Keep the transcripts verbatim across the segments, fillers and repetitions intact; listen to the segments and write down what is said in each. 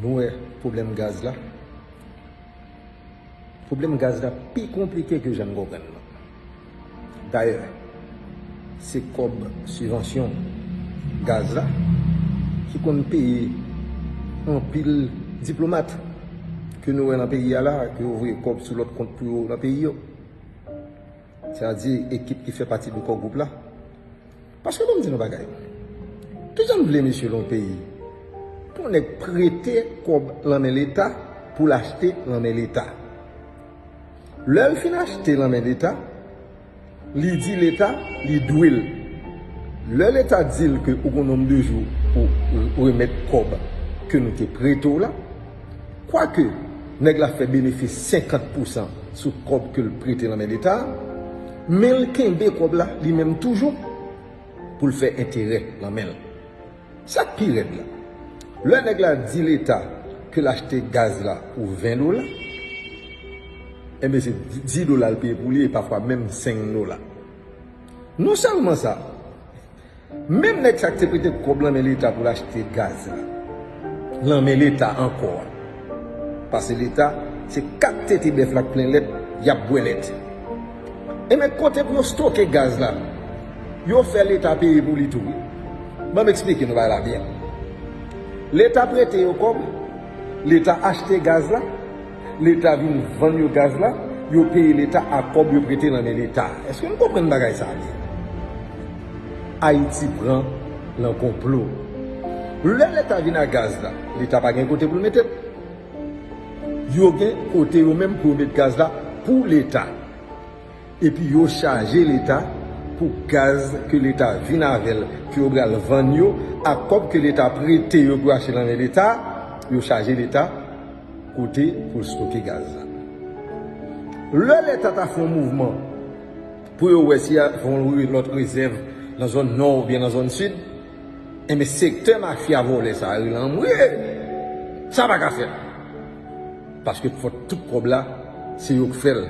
Nou wè pwoblèm gaz la. Pwoblèm gaz la pi konplike ke jan n konprann nan. Dayè, se kòb sibvansyon gaz la ki konn peye anpil diplomat ke nou wè nan peyi a la, ke yo voye kòb sou lòt kont pou yo nan peyi yo. Sètadi ekip ki fè pati de Core Group la. Paske ban m di nou bagay. Kijan n vle mesye nan yon peyi pou nèg prete kòb nan men Leta pou l achte nan men Leta? Lè l fin achte nan men Leta, li di Leta li dwe l. Lè Leta di l ke ou gen nonm de jou pou ou remèt kòb ke nou te prete w la, kwake nèg la fè benefis senkant pousan sou kòb ke l prete nan men Leta, men l kenbe kòb la li menm toujou pou l fè enterè nan men l. Sa k pi rèd la, lè nèg la di Leta ke l achte gaz la pou ven dola, enben se di dola l peye pou li e pafwa menm senk dola. Non sèlman sa, menm nèg sa k te prete kòb nan men Leta pou l achte gaz la, nan men Leta ankò a. Paske Leta, se kat tete bèf la k plen lèt, y ap bwè lèt. Enben, kote pou yo stoke gaz la, yo fè Leta peye pou li tou wi. Ban m eksplike nou bagay la byen. Leta prete yo kòb, Leta achte gaz la, Leta vin vann yo gaz la, yo peye Leta ak kòb yo prete nan men Leta. Èske n konprann bagay sa a byen? Ayiti pran nan konplo. Lè Leta vin ak gaz la, Leta pa gen kote pou l mete l. Yo gen kote yo menm pou yo met gaz la pou Leta. Epi yo chaje Leta pou gaz ke Leta vin avè l, ke yo pral vann yo, ak kòb ke Leta prete yo pou yo achte nan men Leta, yo chaje Leta kote pou l stoke gaz la. Lè Leta ta fè yon mouvman pou yo wè si y a fè yon re- lòt rezèv nan zòn nò oubyen nan zòn sid, enben sektè mafya vòlè sa a rele anmwe. Sa pa ka fèt. Paske fò tout kòb la, se yo k fè l.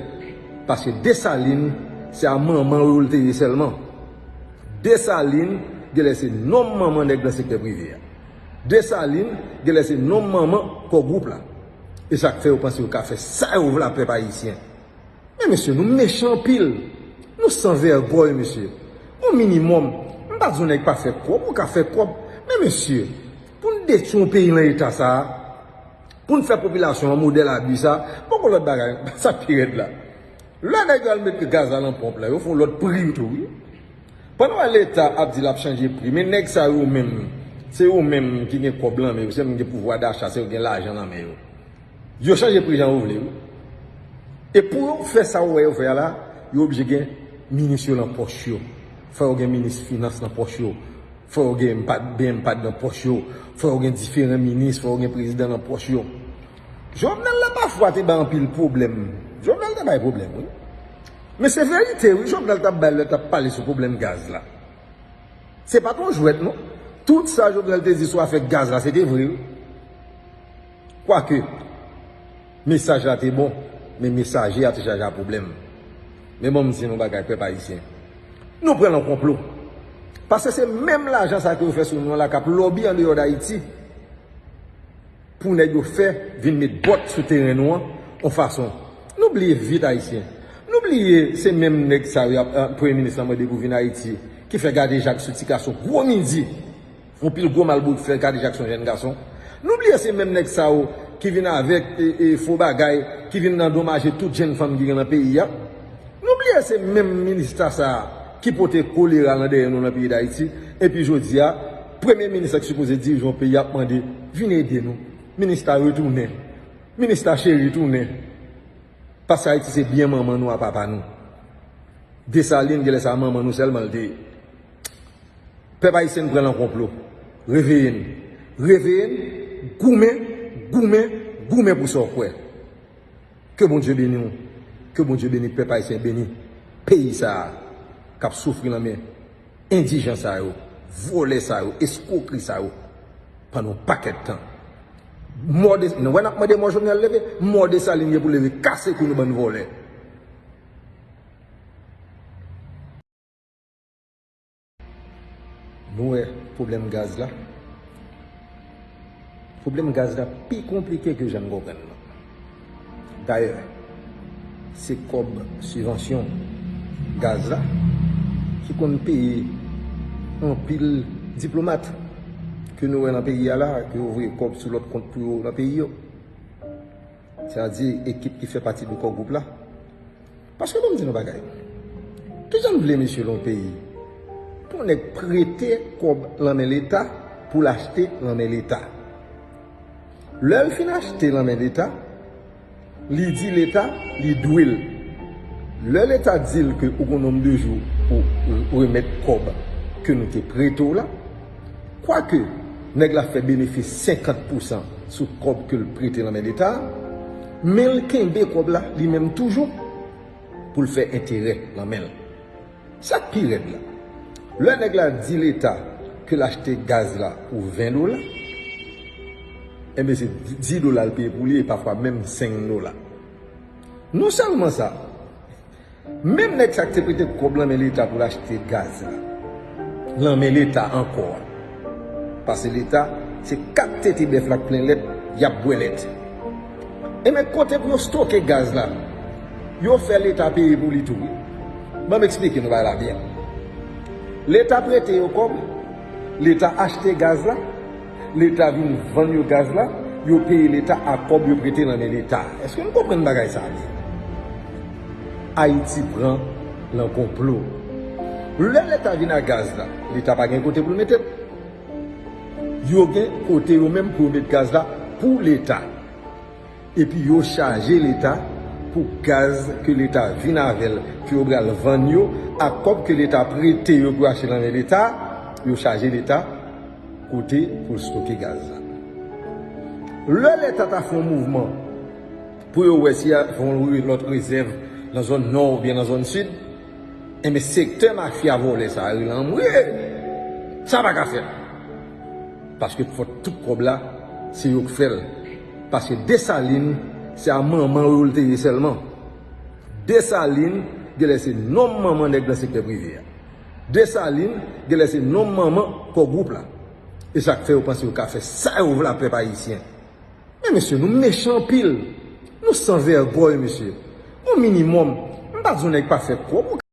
Paske Desalin, se a manman yo l te ye sèlman. Desalin, genlè se nonm manman nèg nan sektè prive a. Desalin, genlè se nonm manman Core Group la. E sa k fè yo panse yo ka fè sa yo vle ak pèp ayisyen. Men mesye, nou mechan anpil. Nou san vègòy, mesye. Yon minimòm, m pa di yon nèg pa fè kòb, ou ka fè kòb. Men mesye, pou n detwi yon peyi nan eta sa a, pou n fè popilasyon an modèl abi sa, poko lòt bagay, sa pi rèd la. Lè nèg yo al met gaz la nan ponp la, yo fè yon lòt pri tou wi. Pandan w wè Leta ap di l ap chanje pri, men nèg sa yo menm, se yo menm ki gen kòb lan men yo, se yo menm ki gen pouvwa dacha, se yo gen lajan nan men yo. Yo chanje pri jan yo vle wi. E pou yo fè sa w wè yo fè a la, yo oblije gen minis yo nan pòch yo. Fò yo gen minis finans nan pòch yo. Fò yo gen M P A D, B M P A D nan pòch yo. Fò yo gen diferan minis, fò yo gen prezidan nan pòch yo. Jovenel la pafwa te bay anpil pwoblèm. Jovenel te bay pwoblèm wi. Men se verite wi, Jovenel t ap bay lè l t ap pale sou pwoblèm gaz la. Se pa t yon jwèt non. Tout sa Jovenel te di sou afè gaz la, se te vre wi. Kwake, mesaj la te bon, men mesaje a te chaje a pwoblèm. Men ban m di nou bagay, pèp ayisyen. Nou pran nan konplo. Paske se menm lajan sa ke yo fè sou nou an la k ap lòbi andeyò Dayiti pou nèg yo fè vin met bòt sou teren nou an yon fason. Nou bliye vit ayisyen. Nou bliye se menm nèg sa yo y ap, eh, premye minis lan mande pou vin Ayiti, ki fè gade jak sou ti gason gwo midi. Yon pil gwo malbouk fè kadejak se yon jèn gason. Nou bliye se menm nèg sa yo ki vin avèk e, e, fo bagay, ki vin andomaje tout jèn fanm ki gen nan peyi a. Nou bliye se menm minista sa a ki pote kolera nan dèyè nou nan peyi Dayiti. Epi jodi a, premye minis la ki sipoze dirije yon peyi ap mande, vin ede nou. Minista retounen. Minista cheri tounen. Paske Ayiti se byen manman nou a papa nou. Desalin, genlè sa manman nou sèlman l te ye. Pèp ayisyen n pran nan konplo. Reveye n. Reveye n, goumen, goumen, goumen pou sa w kwè. Ke Bondye beni w. Ke Bondye beni pèp ayisyen, beni peyi sa a k ap soufri nan men endijan sa yo, vòlè sa yo, eskwokri sa yo pandan yon pakèt tan. Mò de, nou wè n ap mande mò Jovenel leve, mò Desalin gen pou leve, kase kou nou bann vòlè. Nou wè pwoblèm gaz la. Pwoblèm gaz la pi konplike ke jan n konprann nan. Dayè, se kòb sibvansyon gaz la ki konn peye anpil diplomat ke nou wè nan peyi a la, ke yo voye kòb sou lòt kont pou yo nan peyi yo. Sètadi ekip ki fè pati de Core Group la. Paske ban m di nou bagay. Kijan n vle mesye nan yon peyi pou yon nèg prete kòb nan men Leta pou l achte nan men Leta? Lè l fin achte nan men Leta, li di Leta li dwe l. Lè Leta di l ke ou gon nonm de jou pou remèt kòb ke nou te prete w la, kwake nèg la fè benefis senkant pousan sou kòb ke l prete nan men Leta a, men l kenbe kòb la li menm toujou pou l fè enterè nan men l. Sa k pi rèd la, lè nèg la di Leta ke l achte gaz la pou ven dola, enben se di dola l peye pou li e pafwa menm senk dola. Non sèlman sa, menm nèg sa k te prete kòb nan men Leta pou l achte gaz la, nan men Leta ankò a, paske Leta se kat tete bèf la k plen lèt, y ap bwè lèt. Enben kote pou yo stoke gaz la, yo fè Leta peye pou li tou wi. Ban m eksplike nou bagay la byen. Leta prete yo kòb, Leta achte gaz la, Leta vin vann yo gaz la, yo peye Leta ak kòb yo prete nan men Leta. Èske nou konprann bagay sa a byen? Ayiti pran nan konplo. Lè Leta vin ak gaz la, Leta pa gen kote pou l mete l. Yo gen kote yo menm pou yo met gaz la pou Leta. Epi yo chaje Leta pou gaz ke Leta vin avè l, ke yo pral vann yo, ak kòb ke Leta prete yo pou yo achte nan men Leta, yo chaje Leta kote pou l stoke gaz la. Lè Leta ta fè yon mouvman pou yo wè si y a fè yon lòt rezèv nan zòn nò oubyen nan zòn sid, enben sektè mafya vòlè sa a rele anmwe. Sa pa ka fèt. Paske fò tout kòb la, se yo k fè l. Paske Desalin, se a manman yo l te ye sèlman. Desalin, genlè se nonm manman nèg nan sektè prive a. Desalin, genlè se nonm manman Core Group la. E sa k fè yo panse yo ka fè sa yo vle ak pèp ayisyen. Men mesye, nou mechan anpil. Nou san vègòy, mesye. Yon minimòm, m pa di yon nèg pa fè kòb, ou